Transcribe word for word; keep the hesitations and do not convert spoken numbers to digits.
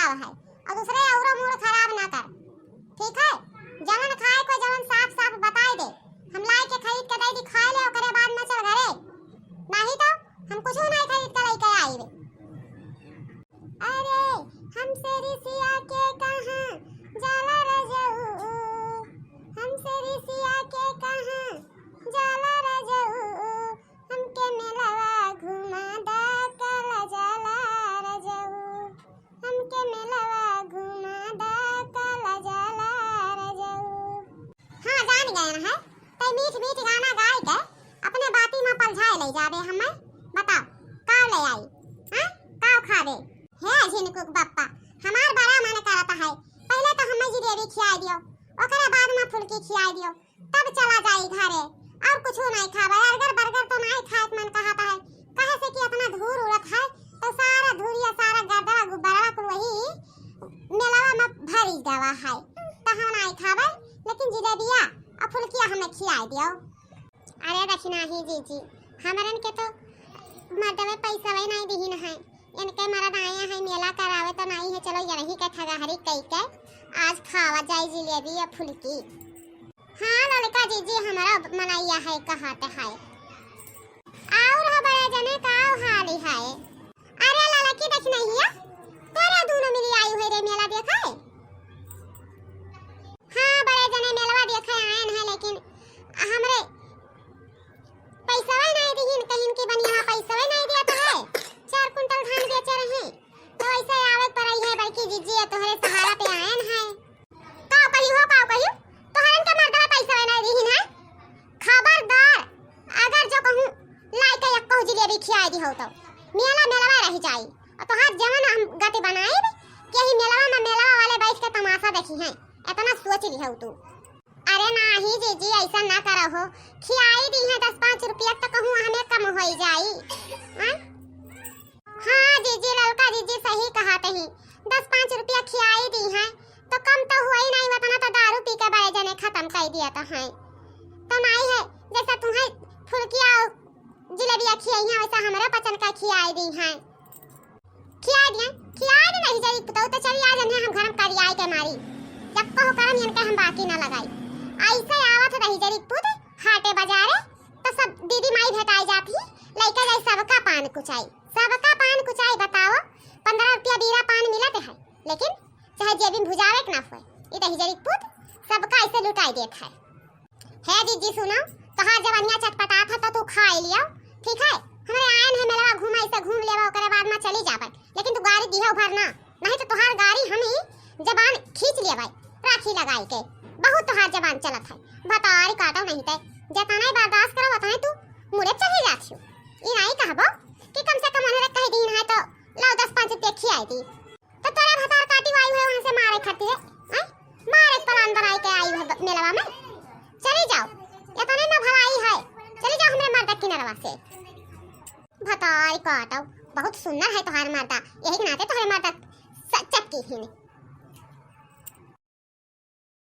है, और दूसरे औरो मूड खराब ना कर, ठीक है? जवन खाए को जवन साफ साफ बताई दे, हम लाई के खरीद के दे दी, खाए ले, ओकरे बाद में चल घरे, नहीं तो हम कुछ नहीं खरीद के लेके आई रे। अरे, हमसे रिसिया के कहाँ जाला रजऊ, हमसे रिसिया के कहाँ जाला रजऊ, हमके मेलवा घुमा दा काला जाला रजऊ, हमके मेलवा घुमा दा काला जाला रजऊ। हाँ, जान गए हैं, तै मीठ मीठ गाना गाय के अपने बाती में पलझाए ले जाबे। हमें बताओ, काव ले आई? हाँ, काव खाबे? हे झिनकुक बप्पा, हमार बड़ा मन करत है, पहले तो हमें जिलेबी खियाए दियो, ओकरे बाद में फुलकी खियाए दियो, तब चला जाई घरे। और कुछ नहीं खाबे, बर्गर बर्गर तो नहीं खाए के मन कहत है, कहे से कि इतना धूर उड़त है, तो सारा धूरिया, सारा गर्दवा गुब्बारा कुल वही मेलवा में भरी गवा है, तो हम नहीं खाबे, लेकिन जिलेबिया और फुलकिया हमें खियाए दियो। अरे दखिनाही जीजी, हमरन के तो मर्दवे पैसवे नहीं दिहिन है, इनके मरद आए हैं मेला करावे तो नहीं है, चलो यही के ठगहरी कई के आज खावा जाए जिलेबी या फुलकी। हाँ ललका जीजी, हमारा मनैया है कहत है। और हो बड़े जने का हाली है? अरे ललकी दखिनहिया, तोरे दूनो मिली आई हुई रे मेला देखे? हाँ बड़े जने मेलवा देखे आयन है, लेकिन हमरे पैसवे नहीं दिहिन, कहिन कि बनिया पैसवे नहीं दिया तो है, चार कुंटल धान बेचे रहे, तो ऐसे आवे पड़ई है बड़की जीजी, ये तोहरे सहारा पे आयन है। का कही हो, का कही? तोहरन के मर्दवा पैसवे नहीं दिहिन है, खबरदार अगर जो कहूँ लाई के एक कहूँ जिलेबी खियाए दी हो तो मेला मेलवा रह जाई, और तोहार जवन हम गति बनाएब कि यही मेलवा में मेलवा वाले बैठ के तमाशा देखी हैं, इतना सोच लिहौ तू। अरे नाही जीजी, ऐसा ना करो हो, खियाई दी है दस पाँच रुपया तो कहूँ हमें कम होई जाई। हाँ? हाँ जीजी, ललका जीजी सही कहत ही, दस पाँच रुपया खियाई दी है तो कम तो हुई नहीं, उतना तो दारू पी के बड़े जने खत्म कर दिया तो है, तो नहीं है जैसा तुम्हें फुलकिया जिलेबिया खियाई है वैसा हमारा पचन का खियाई दी है। खिया दिया, खिया दे नहीं जरी पुतौ तो चली आ जने हम घर में करियाई के मारी। जब कहो करम इनके हम बाकी ना लगाई। ऐसे आवत रही जरी पुत हाटे बाजारे तो सब दीदी माई भेटाई जात ही, लइका जाई सबका पान कुचाई, सबका पान कुचाई। बताओ, पन्द्रह रुपया बीरा पान मिलत है, लेकिन चाहे जेबी में भुजावे के ना होए, ई दही जरी पुत सबका ऐसे लुटाई देत है। हे जीजी सुनो, तोहार जवनिया चटपटात है तो तू खाई लियो, ठीक है? हमरे आयन है मेलवा घूमा, ऐसे घूम लेवा, ओकरे बाद में चली जाबे, लेकिन तू गारी दिहो भर ना, नहीं तो तोहार गारी हम ही जबान खींच लेबे राखी लगाई के। बहुत तोहार जबान चलत है, भतारी काटो नहीं ते, जतने बर्दाश्त करो उतने तू मुड़े चढ़ी जात हो। ई नहीं कहबो कि कम से कम उन्हें कह दीन है तो लाओ दस पाँच रुपये खियाई दी। तो तोरे भतार काटी आई है वहाँ से मारे खातिर, हैं? मारे plan बनाई के आई है ब-, मेलवा में। चली जाओ, इतने में भलाई है, चली जाओ हमरे मर्दा किनरवा से। भतार काटो, बहुत सुंदर है तोहार मर्दा, यही के नाते तोहरे मर्दा स-, चटकी ही नहीं।